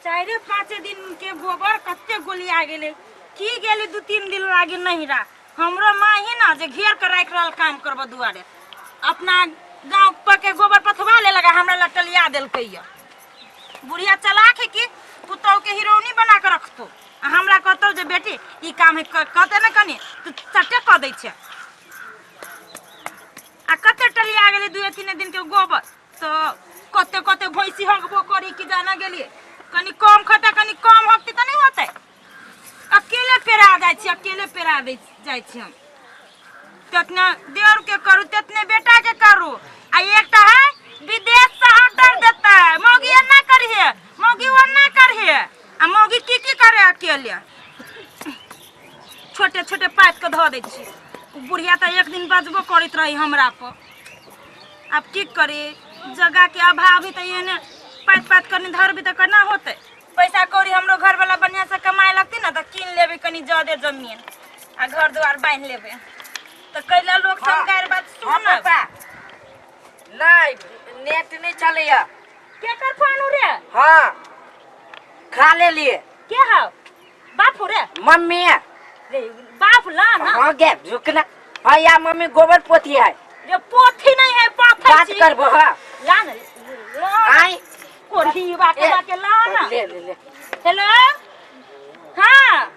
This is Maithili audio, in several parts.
चारे पाँचे दिन के गोबर कते गोलिया गेलै की गेलै 2-3 दिन लागे नहिरा। हमरो माँ ही ना जे घेर के राखि रहल काम करबो दुआरे, अपना गाँव पर के गोबर पथवा ले लगा हमरा लटलिया देलकै। ये बुढ़िया चलाक है कि पुतहु के हिरोनी बना के रखतो आ हमरा कहतो जे बेटी ई काम है कहते ने कनी तू चटे कऽ दै छै। आ कते टलिया गेलै 2-3 दिन के गोबर, तो कते कते भैंसी हगबो करी कि जाना गेलिए। कनी कम खता कनी कम हगती तऽ नहीं होते। अकेले पेरा जाइ छी, अकेले पेरा दै जाइ छी हम। तेतना देवर के करू तेतने बेटा के करू। आ एकटा है विदेश से ऑर्डर देता है, मौगी एना करिहे मौगी ओना करिहे, आ मौगी की की करे अकेले। छोटे छोटे पात के धऽ दै छी। बुढ़िया तऽ एक दिन बजबो करैत रही हमरा पर। आब की करी, जगह के अभाव है तऽ एहने पात पात कनी धरबी तऽ केना होतै। पैसा कौड़ी हमरो घर वाला बढ़िया से कमाए लगतै ना तऽ कीन लेबै कनी ज्यादे जमीन आ घर द्वार बान्हि लेबै। तऽ कैला लोक सब गारि बात हाँ, सुनब। पापा नहीं नेट नहीं चलैया। केकर फोन रे? हाँ खा ले लिए। के हौ बाप रे? मम्मी रे बाप ला ना। हाँ गे रुक ना। हाँ या मम्मी गोबर पोथी है। रे पोथी नहीं है पाथर बात छी। करबो। हाँ ला ना, ला ना। आई कोढ़ी बा के ए, बा के ला ना। ले ले ले। हेलो हाँ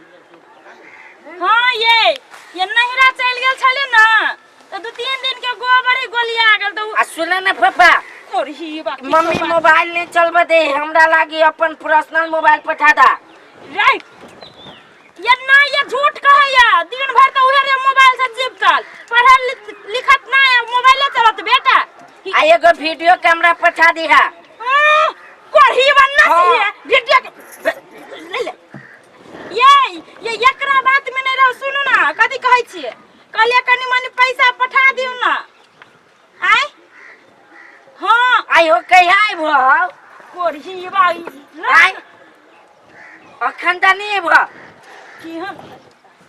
हाँ ये नहिरा चलि गेल छलै ना तऽ 2-3 दिन के गोबरे गोलिया गेल तऽ आ सुन ना पापा, कोढ़ी बा के मम्मी बात। मोबाइल नहीं चलबे दे हमरा लागी, अपन पर्सनल मोबाइल पठा दा। रे ये ना ये झूठ कहैया, दिन भर तऽ उहे रे मोबाइल से चिपकल, पढ़ल लिखत ना है मोबाइले चलत बेटा। आ एगो वीडियो कैमरा पठा दिहा। हाँ, कोढ़ी बनना हाँ। चाहिए वीडियो के ले ले। ये एकरा बात में नहीं रहो। सुनू ना कथी कहै छियै, कहलियै कनी मनी पैसा पठा दियौ ना। आय हाँ आई हो कहिया आइबो हौ? कोढ़ी बाई आय अखन तऽ नहीं आइबो की हम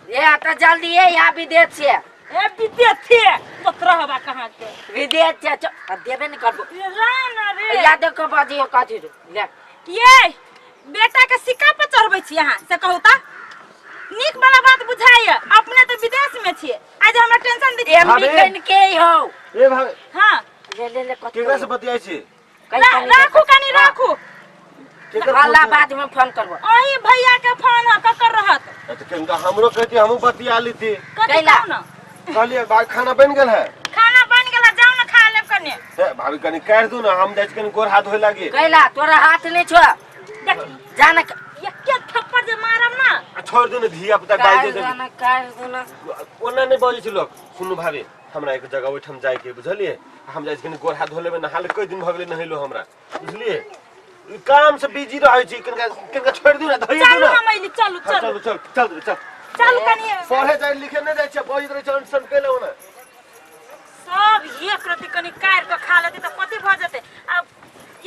ए तऽ जल्दी ए यहाँ विदेश से। ए विदेश से तो रहबा कहाँ के? विदेश से आ देबे नहीं करबो। रे ला ना रे। या देखो बाजी हो कथी रे ले। ये बेटा के सिक्का पर चढ़बै छी अहाँ से कहू तऽ नीक वाला बात बुझाइए। अपने तऽ विदेश में छियै, आज हमरा टेंशन दै छी। एम भाभी। बी के हौ। ए भाभी। हाँ। ले ले ले कथी केकरा से बतियाइ छी? कहीं कहीं राखू कनी राखू। केकर फोन अल्लाह छै? बाद में फोन करबो। अही भैया के फोन है, ककर रहत? ए, तऽ कनिका हमरो कहती हमहूँ बतिया लीती। कथी कैला? कहू ना? कहलियै भाभी खाना बनि गेल है? खाना बनि गेल है, जाउ ना खा लेब कने। ए भाभी कनी काटि दू ना, हम जाइ छी कनी गोर हाथ धोए लागी। कैला तोरा हाथ नहीं छो? देख जान एके थप्पड़ जे मारब ना। आ छोड़ दू ना धिया पुता बाजि काट दे। दो ना, काट दो ना। ओना नहि बजै छै लोक। सुनू भाभी, हमरा एक जगह ओहिठाम जाइके बुझलियै, हम जाइ छी कनी गोर हाथ धो लेबै, नहा ले कई दिन भऽ गेलै नहेलो हमरा बुझलियै। ई काम से बिजी रहै छी, कनिका कनिका छोड़ि दियौ ना, धइए दियौ चलू ना। हम अइली, चलू हाँ, चलू चलू चलू चल चल चलू कनी। पढ़े जाइ लिखे नहि जाइ छै, बजैत रहै छै अनसन कैले ओना। सब एक रति कनी काटि कऽ खा लेतै तऽ कथी भऽ जेतै। आब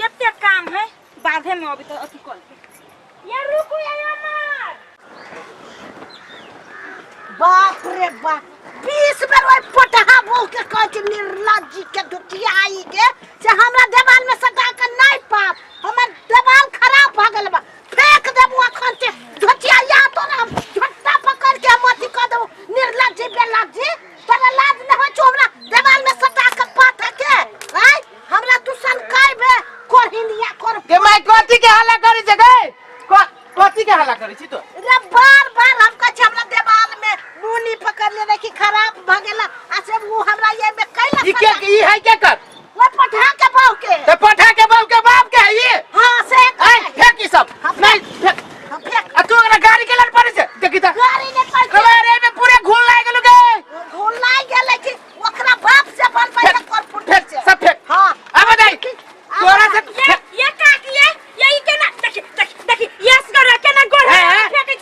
एते काम है बाधे में अभी तऽ अथी कऽ लेतै। ये रुकू ये अमर। बाप रे बाप, 20 बेर ओहि पटहा बहू के कहै छी निर्लज्जी के दुतियाई के से हमरा देवाल में सटा के नहीं पाप, हमर देवाल खराब भऽ गेल बा, फेंक देबू अखन से धोतिया तोरा हम झट्टा पकड़ के हम अथी कऽ देबू। निर्लज्जी बेलज्जी, तोरा लाज नहि होइ छौ हमरा देवाल में सटा के पाथ के? आय हमरा तू सनकाइबे कोहिनिया कर गे माय कथी के हल्ला करै छै गे? कथी के हल्ला करै छी तो? रे बार बार हम कहै छी हमरा देवाल में नूनी पकड़ लेने की खराब भ गेला, आ से उ हमरा ये में कैला ई के ई है के कर? वो पठा के बहू के। ते पठा के बहू के बाप के है ई? हां से ऐ फेंक ई सब। हाँ, नहीं फेंक। हम फेंक। आ तू ओकरा गाड़ी के लड़ पड़ै छै देखी त। गाड़ी ने पड़ै छै। अरे रे में पूरे घून लाग गेलौ गे। घून लाग गेलै कि ओकरा बाप से बनबै फेंक, के कर फुट फेंक छै। सब फेंक। हां। अब बताई तोरा से ये ये का ये ये ई केना देखी देखी देखी यस कर केना गोड़ हैं, हैं? फेंकै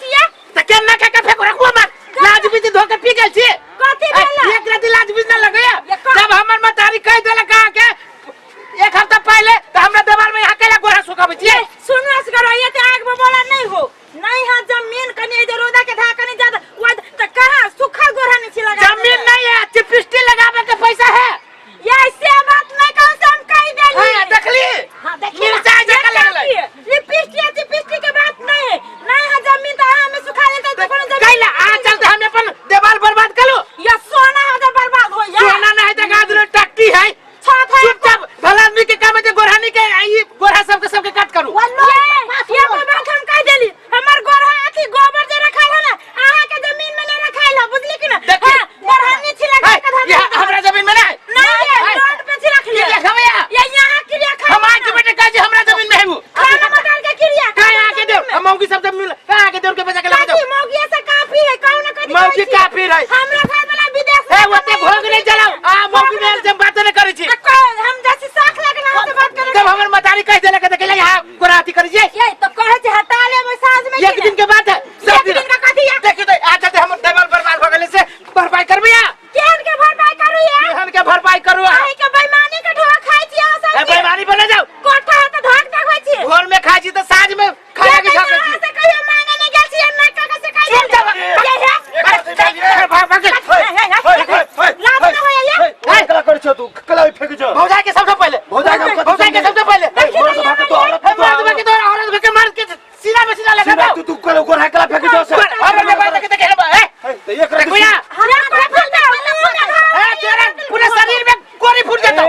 मौगी सब जब मिल आगे दौड़ के बजा के लगा कथी मौगी से काफी है कहू ना कथी मौगी कहै छी? काफी है। हमरा घर वाला विदेश ए ओते घोग नहीं जलाओ आ मौगी मेल से बात नहीं करै छी आ कह हम जैसे साख लगना हमसे बात करे तब हमर मतारी कह देलक त कहले हां गोरा अथी करै छियै ये तो कहे छै हटा लेबै साँझ में एक दिन के बात है सब एक दिन का कथी है देखियो तो आज चलते हमर देवाल बर्बाद भ गेलै से भरपाई करबै आ केहन के भरपाई करू ये केहन के भरपाई करू आ अहीं के बेईमानी के ढोआ खाइ छी अहाँ सब ए बेईमानी बने जाओ कोठा है तऽ धाक धाक होइ छी भोर में खाइ छी त साँझ में खाना के के खाइ अहाँ छी से कहियो मांगे नहीं गेल छी ना काका से कहियो चुप जाओ। ये हे भाग भाग लाज ना होइए ये कला करै छौ तू कला फेंक छौ भौजाई के सबसे पहले भौजाई के भौजाई के सबसे पहले मर्द भागे तो औरत ए, मर्द भागे तोरा औरत भागे मार के सीना में सीना लगा सीना दो तू तू कला गोरा कला फेंक छौ से और मैं बात के देखे ए त एक रति देखो या हमरा कोई फलता ए तोरा पूरा शरीर में गोली फूट जेतो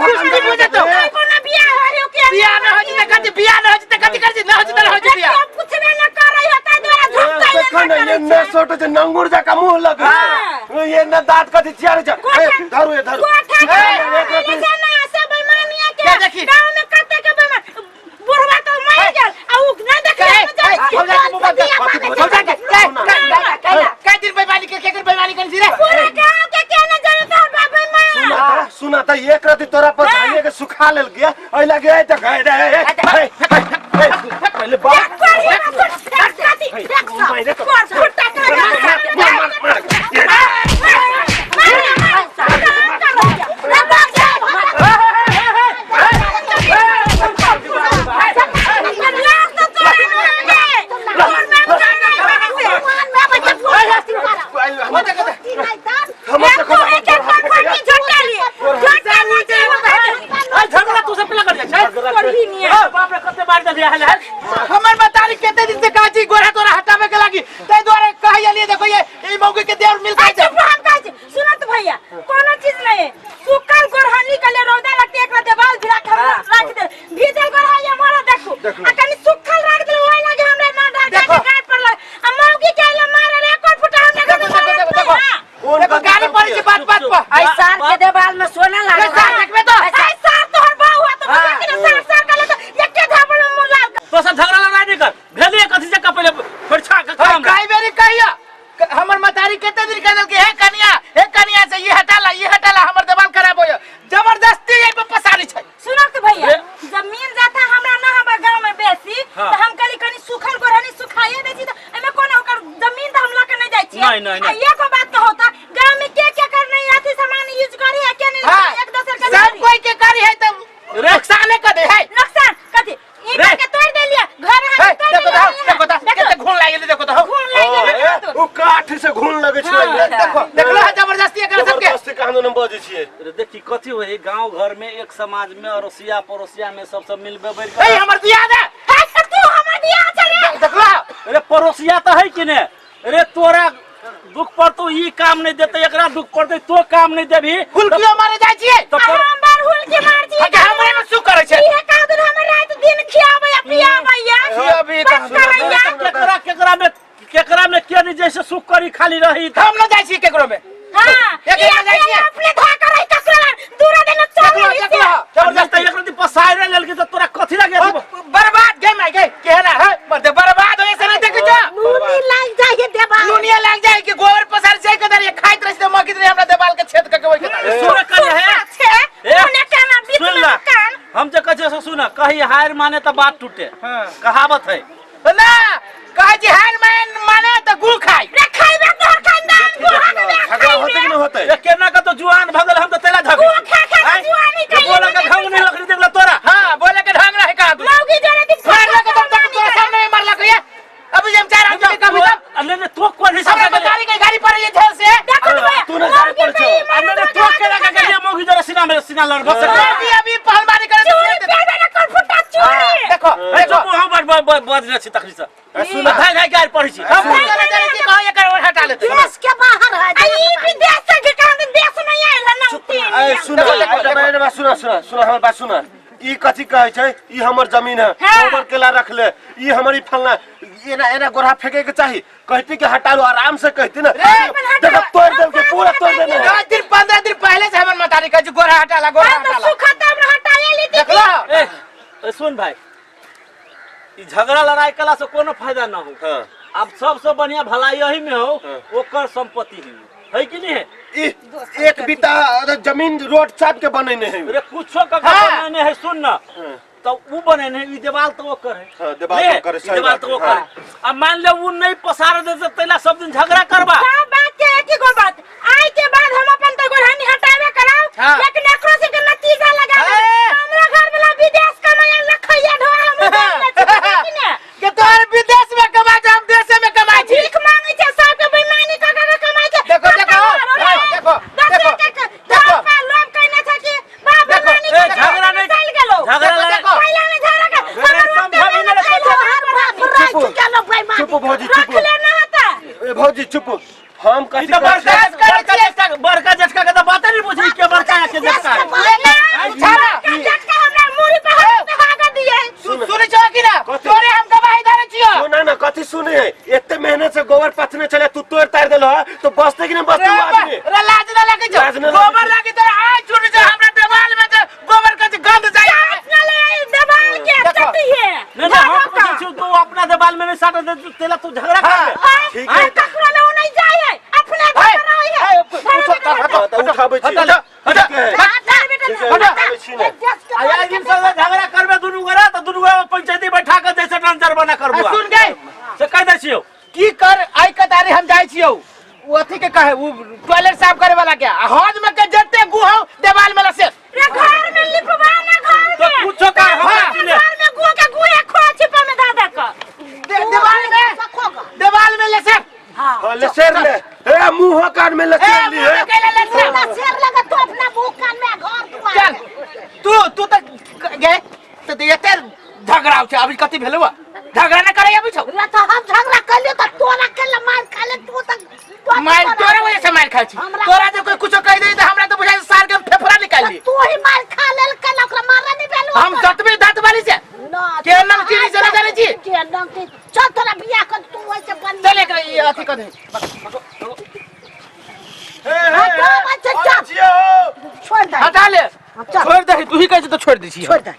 खुशबू फूट जेतो कोनो बियाह हो रे के बियाह न हो जिते कथी बियाह न हो जिते कथी कर न हो जिते हो जिते बियाह पुछबे न करै हो ताहि दुआरे झुकतै देखो न ये न सोट जे नंगुर जका मुंह लगे ये न दांत कथी चियारे छ ए, धरू ये धरू कोठा ए, एक के रति छै ना सब बेईमानिया के क्या देखी? गांव में कते के बेईमान बुढ़वा तो मर गेल आ उ न देखले ए, न जाइ ए, भौजाई के मुंह बंद कर भौजाई के ए, कै दिन बेईमानी के केकर बेईमानी करी छी रे पूरा गांव के के न जाने तोहर बाप बेईमान सुना सुना त एक रति तोरा पर धाइए के सुखा लेल गया ओइ लगे त गए रे ए, ए, ए, ए, पहले बात पढ़ी ना कुछ कथी कोर फुटा कर मार, मार, मार। हमर देखो ए, झगड़ा तू सब पहले कर जाइ छै ए, बाप रे कते मार देलियै हल हल हमर मतारी कते दिन से कहै छी गोरा तोरा हटावे के लागी ताहि दुआरे कहै एलियै देखो ये ई मौगी के देवर मिल गई छै सुनत भैया कोनो चीज नहीं सुखल गोरहनी के लिए रौदा लगते एकरा देवाल भिरा के हम राख दे भीजल गोरहनी हमारा देखो आ कनी सुखल राख दे ओइ लागे हमरा ना डर देखो। के गाड़ पर लग आ मौगी के आइला मारे रे एक फुटा हमरा देखो देखो देखो देखो कोन देखो गाली पड़ै छै बात बात पर ऐ सार के देवाल में सोना ए, लागल सार देखबे तो ऐ सार तोहर बाऊ हुआ तो बता के ना सार सार कर ले तो एके झापड़ में मुंह लाल तो सब झगड़ा लड़ाई नहीं कर भेलिए कथी से का पहले फरछा के काम कई बेरी कहिया हमर मतारी कते दिन कह देलकै हे कनिया हे कनिया से ई हटाला ई हटाला हमर देवाल खराब हो जा जबरदस्ती एहि पर पसारी छै सुनत भैया रे। जब मिल जाता हमरा ना हमरा गांव में बेसी हाँ। तो हम कली कनी सुखल गोरहनी सुखाइए दै छी त एमे कोनो ओकर जमीन त हम लऽ के नहीं जाइ छी नहीं, नहीं, नहीं। आ एगो बात कहू त गांव में के के कर नहीं अथी सामान यूज करी है के नहीं हाँ एक दोसर के सब कोई के करी है त रे। नुकसाने कर दे है नुकसान कथी ईटा रे। के तोड़ देलिए घर हे हम तोड़ देखो तो देलिए देखो तो कते घून लागि गेलै देखो तो घून लागि गेलै ए, ओ काठ से घून लगे छै देखो देखलो है जबरदस्ती एकरा सबके जबरदस्ती कानून हम बजै छियै अरे देखी कथी होई गांव घर में एक समाज में अड़ोसिया पड़ोसिया में सब सब मिलबे बैठ ए के हमर दिया दे हे तू हमर दिया छै रे देखलो अरे पड़ोसिया तो है कि ने अरे तोरा दुख पर तो ई काम नहीं देते एकरा दुख पड़ते तो काम नहीं देबी हुलकियो मारे जाइ छियै तो पर हम बार हुल के मार छी हके हमरे में सु करै छै इहे कह दिन हमर रात दिन खियाबै आ पियाबै खियाबी बस कहाँ? करैया केकरा केकरा में केकरा में के नहीं जैसे सुख करी खाली रही हम न जाइ छियै केकरो में हां एक ई एक जाइ छियै। अपने धा करै ककरा दूरा देने चल देखलो देखलो जबरदस्ती एक रति पसारे लेलके तो तोरा कथी लगे बर्बाद गे माय गे केहना है मरते बर्बाद होए से नहीं देखै छ नूनी लाग जाइ है देवाल लुनिया लाग जाए कि गोबर पसार छै के दरिया खाइत रही त मकित रही हमरा देवाल के छेद क के ओइ के दरिया। सुन कर है छे ए, कोने काना बीच सुन में ला कान हम जे कहै छियै से सुन कही हार माने तऽ बात टूटे हाँ। कहावत है ना कहै छी हार मान माने त गु खाई रे खैबे तोहर खानदान गोहा के बे झगड़ा होतै कि न होतै ए केना के तो जुआन भऽ गेल हम तऽ तेला झगड़ी गु खा खा के जुआनी कैले बोला के ढंग नहीं लकड़ी देखला तोरा हां बोले के ढंग रहे कहां तू मौगी जोरे दिन मारलक तब तक तोरा सामने में मारलक ये अभी हम चार आदमी के कभी तब अरे नहीं तो कोन हिसाब हमरा से बतारी के गाड़ी पर ये झेल से देखो तो भैया तू ना जाए पर छौ। अरे नहीं तो केना के गेलिए मौगी जरा सीना में सीना लड़ बस अभी अभी पहलवानी करे चूड़ी पेरबे ना कर फुटा चूड़ी देखो देखो चुप हम बड़ बजने छी तखनी से ए, सुन धाय धाय के आर पढ़ै छी हम चले चले छी कहो एकर और हटा लेते देश के बाहर है आ ई भी देश से के कहां दिन देश में आयल ना ए सुन देखो, देखो, एकटा मेरे बात सुन सुन सुन हमर बात सुन ई कथी कहै छै ई हमर जमीन है हाँ। गोबर केला रख ले ई हमर ई फलना एना एना गोरहा फेंके के चाही कहती कि हटा लो आराम से कहती ना देखो तोड़ देल के पूरा तोड़ देने है 10 दिन 15 दिन पहले से हमर मतारी कहै छी गोरा हटा ला गोरा हाँ तो हटा ला सुखा तब हटाए ली देखलो ए ए, सुन भाई ई झगड़ा लड़ाई कला से कोनो फायदा ना हो। हाँ। अब सबसे बढ़िया भलाई यही में हो, हाँ। ओकर संपत्ति ही है कि नहीं है? ई एक बीता अरे जमीन रोड चाप के बनेने है। अरे कुछो का हाँ। बनेने है, सुन ना, हाँ। तो ऊ बनेने है, ई देवाल तो ओकर है। हाँ, देवाल नहीं, तो ओकर है, ई सही देवाल बात तो है, ओकर हाँ। है। अब मान ले ऊ नहीं पसार दे तो तैला सब दिन झगड़ा करबा। सब बात के एक ही गो बात, आइ के बाद हम अपन तो गोरहानी हटावे कराओ, हाँ। लेकिन एकरो से के नतीजा लगा दे। ए! हमरा घर वाला विदेश कमाया लखैया ढोआ हम घर में छी, कि ने? के तोहर विदेश में कमा छै, हम देशे में कमाइ छी। भीख मांगे छै सबके, बेईमानी क क के कमाइ छै। देखो, देखो, अरे, देखो, दस देखो, एक एक देखो। दस पा लोभ कइने छै कि बाप देखो, बेईमानी ए, क क झगड़ा नहीं- चलि गेलौ। झगड़ा देखो, लड़ाई- देखो। पहिला नहि झगड़ा कर, झगड़ा हमर समझाबी ओते नहि नहि चुप, तोहर बाप राखि गेलो बेईमानी। चुप भौजी चुप। रखले न होता। ए भौजी चुप, हम ई कथी तो कहै बड़का छियै? बड़का झटका, बड़का झटका के तो बाते नहीं बुझी के बड़का के झटका है। उठा ना। झटका हमरा मुड़ी पे हाथ हागा दिए। तू सुनै छौ कि ना? कथी? तोरे हम गवाही धरे छियौ। सुना ना कथी सुने है, एते मेहनत से गोबर पथने चले, तू तोड़ तार देलो है तो बसते कि नहीं बसते रे वो आदमी? रे लाज ना लगै छौ? लाज ना लगै गोबर छौ। लागी तोरा आइ छूट छौ, हमरा देवाल में जे गोबर के जे गंध जाइ है। ना ले आई देवाल के देखो। चटी है। नहीं नहीं, हम पूछै छियौ, तू अपना देवाल में नहीं साटे दे तेला तू झगड़ा कर ले। हाँ, ठीक है। ककरो ले नहीं जाए है, अपने घर रहे है। ए, उठो, हाँ, तऽ उठाबै छी। हटा, हटा, ठीक है, हटा, ठीक है, हटा। उठाबै छी ने। एक देश के आ यार दिन सब झगड़ा करबे दुनू गोरा तो दुनू गोरा पंचायती बैठा के जैसे टंचर बना करबो। आ, सुन गए से कह दै छियौ की कर आई कतारी हम जाइ छियौ, उ अथी के कहे उ टॉयलेट साफ करे वाला के, आ हौज में के जते गु हौ देवाल में लसे। रे घर में लिपवा ना घर तो में। कुछो का हम हाँ। की ने घर में गुआ के गुए खो छिपा में दादा का देवाल में, देवाल में लसे। हाँ, लसेर ले, ए मुंह कान में ए लसेर ली मुंह में है। कैला लसे? ना शेर लगा तो अपना मुंह कान में घर दुआर चल में। तू तू त गए त एते झगड़ा छै, अभी कथी भेलौ? झगड़ा न करे अभी छौ। रे तो हम झगड़ा कर लियो तो तोरा के ला मार खा ले, तू तक मार तोरा वजह से मार खाइ छी। हमरा- तोरा जे कोई कुछो कह दे त हमरा त बुझाइ छै सार के हम फेफड़ा निकाल ली। तू ही मार खा लेल कल, ओकरा मारना नहीं भेलो। हम सतबे दांत वाली से ना, के नंग चीनी से ना जानै छी? के नंग चीनी। चल तोरा बियाह कर, तू वैसे बन। चल एकरा ई अथी कर दे। हे, हे, हटाओ, हे, अच्छा, आबै चल। छियै हो। छोड़ दे। हटा ले। चल। छोड़ दे, तू ही कहै छी त छोड़ दै छी। छोड़ दे।